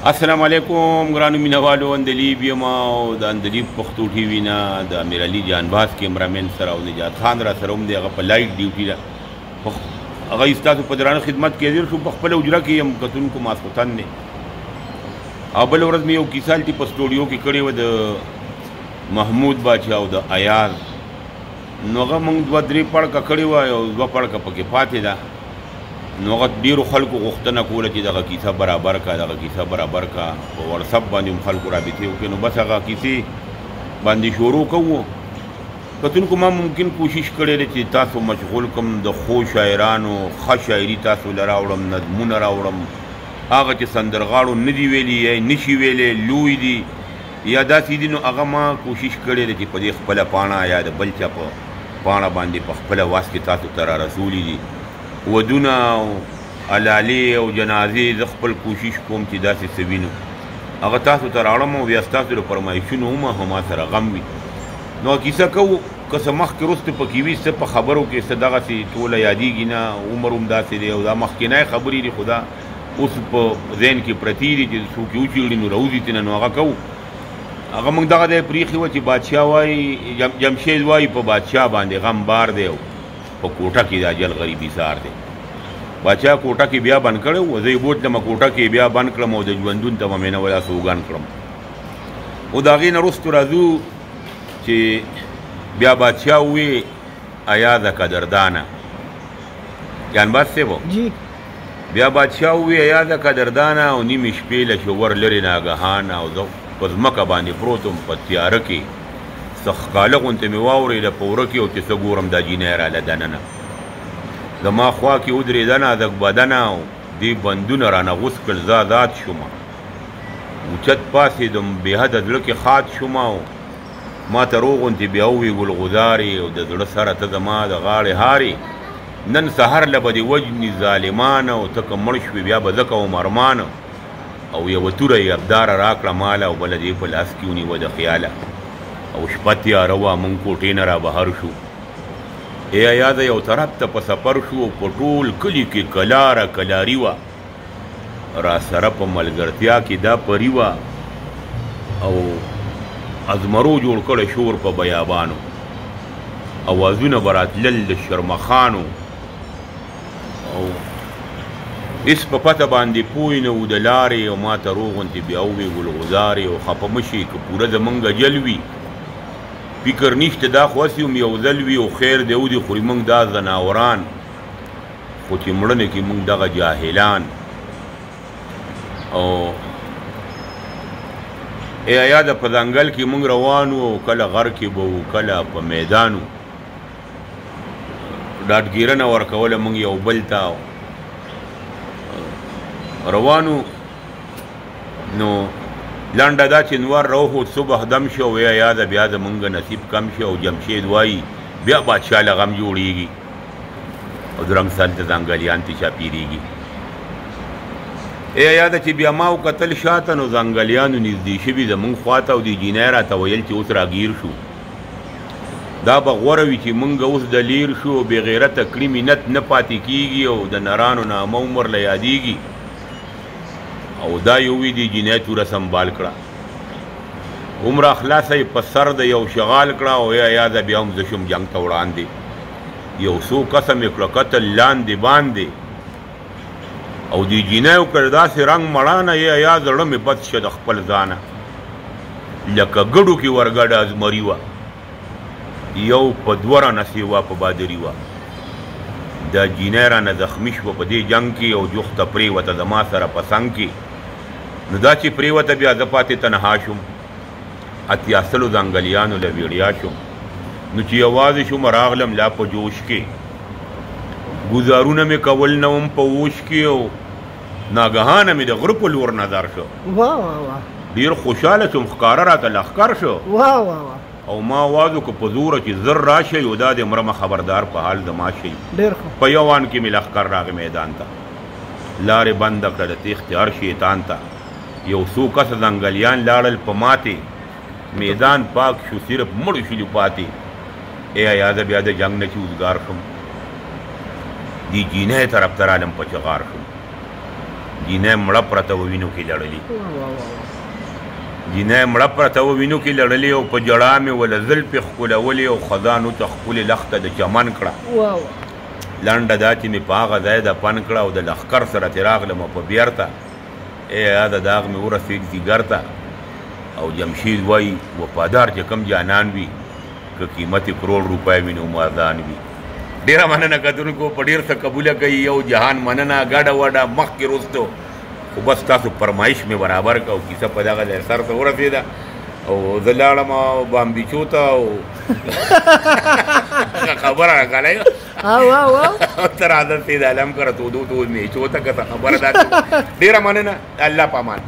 السلام علیکم ګرانو مینوالو، اندلیب یم او د اندلیب پښتو ټي وي نه د امیر علي جانباز کیمرامین سره او نجات خان را سره هم دی، هغه په لایټ ډیوټي ده. هغه ستاسو په درانه خدمت کې حاضر شو. په خپله حجره کې یم، کتونکو ماسخوتن دی. او بله ورځ مې یو کیسه هلته په سټوډیو کې کړې وه د محمود باچا او د ایاز. نو هغه موږ دوه درې پړکه کړې وه، یو دوه پړکه پکې پاتې ده. نو هغه ډېرو خلکو غوښتنه کوله چې دغه کیسه برابر کا، دغه کیسه برابر کا. په واټساپ باندې هم خلکو رابطې وکړې. نو بس هغه کیسې باندې شروع کوو. کتونکو ما ممکن کوشش کړی دی چې تاسو مشغول کړم، د ښو شاعرانو ښه شاعري تاسو له راوړم، نظمونه راوړم، هغه چې سندرغاړو نه دي ویلي یا یې نشي ویلی، لوی دي یا داسې دي. نو هغه ما کوشش کړی دی چې په دې خپله پاڼه یا د بل چا په پاڼه باندې په خپله واس کې تاسو ته را رسولي دي. ودونه او علالې او جنازې زه خپل کوشش کوم چې داسې څه وینو هغه تاسو ته راوړم او بیا ستاسو د فرمایشونو هم ما سره غم وي. نو کیسه کوو، که څه مخکې وروسته پکې وي، څه په خبرو کې څه دغسې ټوله یادېږي نه، عمر هم داسې دی او دا مخکنی خبرې دي، خو دا اوس په ذهن کې پرتې دي چې څوک یې وچېړي نو راوځي ترېنه. نو هغه کوو. هغه موږ دغه ځای پرېښي وه چې بادشاه وایي، جمشید وایي په بادشاه باندې غم بار دی او په کوټه کې د اجل غریبي سار دی. بادشاه کوټه کې بیا بند کړی و، زه یې بوتلم کوټه کې بیا بند کړم او د ژوندون ته به مې نه ولا سوګند کړم. او د هغې نه وروسته راځو چې بیا بادشاه ووې ایازه قدردانه، جانباز صاحب جی، بیا بادشاه ووې ایازه قدردانه او نیمې شپې له چې ور لرې ناګهانه او زه په ځمکه باندې پروت وم په تیاره کې، څه ښکاله غوندې مې واورېده په وره کې، او چې څه ګورم دا جینۍ راله دننه زما خوا کې ودرېده نازک بدنه او دې بندونه رانه غوڅ کړل، زه ازاد شوم، اوچت پاڅېدم، بېحده زړه کې ښاد شوم او ما ته روغ غوندې بیا ووې ګل غزارې او د زړه سره ته زما د غاړې هارې، نن سهار له به دې وژني ظالمانه او ته که مړ شوې بیا به زه کوم ارمانه. او یوه توره یې ابداره راکړه ماله او بله دې په لاس کې ونیوه د خیاله. او شپه تیاره وه، موږ کوټې نه را بهر شو، ای ایازه یو طرف ته په سفر شو او په ټول کلي کې کلاره کلاري وه، را سره په ملګرتیا کې دا پري وه او ازمرو جوړ کړی شور په بیابانو، اوازونه به راتلل د شرمخانو او هېڅ په پته باندې پوه نه وو د لارې. او ما ته روغ غوندې بیا ووې ګلغزارې او خفه مه شې که پوره زمونږ اجل وي، فکر نشته دا خو هسې هم یو ځل وي او خیر دی ودې خوري موږ دا ځناوران، خو چې مړه نه کړي موږ دغه جاهلان. او ای ایاده په ځنګل کې موږ روان وو او کله غر کې به وو کله په میدان وو، ډاډګیرنه ورکوله موږ یو بل ته روانو. نو لنډه دا چې نور راوخوت، صبح دم شو او ایاده بیا زمونږ نصیب کم شو. او جمشید وایي بیا بادشاه له غم جوړېږي او درنګ سر ته ځنګلیان ترې چاپېرېږي. ای ایاده چې بیا ما وکتل شاته، نو ځنګلیانو نږدې شوي زمونږ خواته او دې جینۍ راته ویل چې اوس راګیر شو، دا به غوره وي چې مونږ اوس د لیر شو او بې غیرته کړي منت نه پاتې کېږي او د نرانو نامه عمر له یادېږي. او دا یې ووی دې جینۍ توره سنبال کړه، عمره خلاصه یې په سر د یو شغال کړه. او ای ایازه بیا هم زه شوم جنګ ته وړاندې، یو څو کسه مې کړه قتل لاندې باندې، او دې جینۍ وکړ داسې رنګ مړانه، ای ایازه زړه مې بد شه د خپل ځانه، لکه ګډو کې ورګډه ازمري وه، یو په دوه رانه سیوا په بادري وه. دا جینۍ رانه زخمي شوه په دې جنګ کې او جوخته پرېوته زما سره په څنګ کې. نو دا چې پرېوته بیا زه پاتې تنها شوم، 80 سلو ځنګلیانو له ویړیا شوم. نو چې یوازې شوم راغلم لا په جوش کې، ګزارونه مې کول نه وم په اوش کې، او ناګهانه مې د غره په لور نظر شو. واه واه واه، ډېر خوشحاله شوم، ښکاره راته لښکر شو. واه واه واه، او ما اواز وکړ په زوره چې زر راشئ او دا د مرمه خبردار په حال زما شئ. ډېر ښه. په یو آن کې مې لښکر راغی میدان ته، لارې بنده کړه د تېښتې هر شیطان ته. یو څو کسه ځنګلیان لاړل په ماتې، میدان پاک شو صرف مړو شلو پاتې. ای ایازه بیا د جنګ نه چې وزګار شوم، دې جینۍ طرف ته رالم په چغار شوم. جینۍ مړه پرته وه وینو کې لړلې، جینۍ مړه پرته وه وینو کې لړلې، او په ژړا مې وله زلفې ښکلولې، او خزانو ته ښکلې لښته د چمن کړه. لنډه دا چې مې په هغه ځای دفن کړه، او د لښکر سره ترې راغلم په بیرته، ای یاده داغ مې ورسېد ځیګر ته. او جمشید وایي وفادار چې کوم جانان وي که قیمت یې کروړ روپۍ وي نو ارزان وي. ډېره مننه کتونکو، په ډېر څه قبوله کوي یو جهان مننه، ګډه وډه مخکې وروستو، خو بس تاسو فرمایش مې برابر کړه او کیسه په دغه ځای سر ته ورسېده. او زه لاړم بامبیچو ته او خبره راکړی تر عادت سید عالم کره تودو تو میچو ته که خبره ده. ډېره مننه، الله په امان.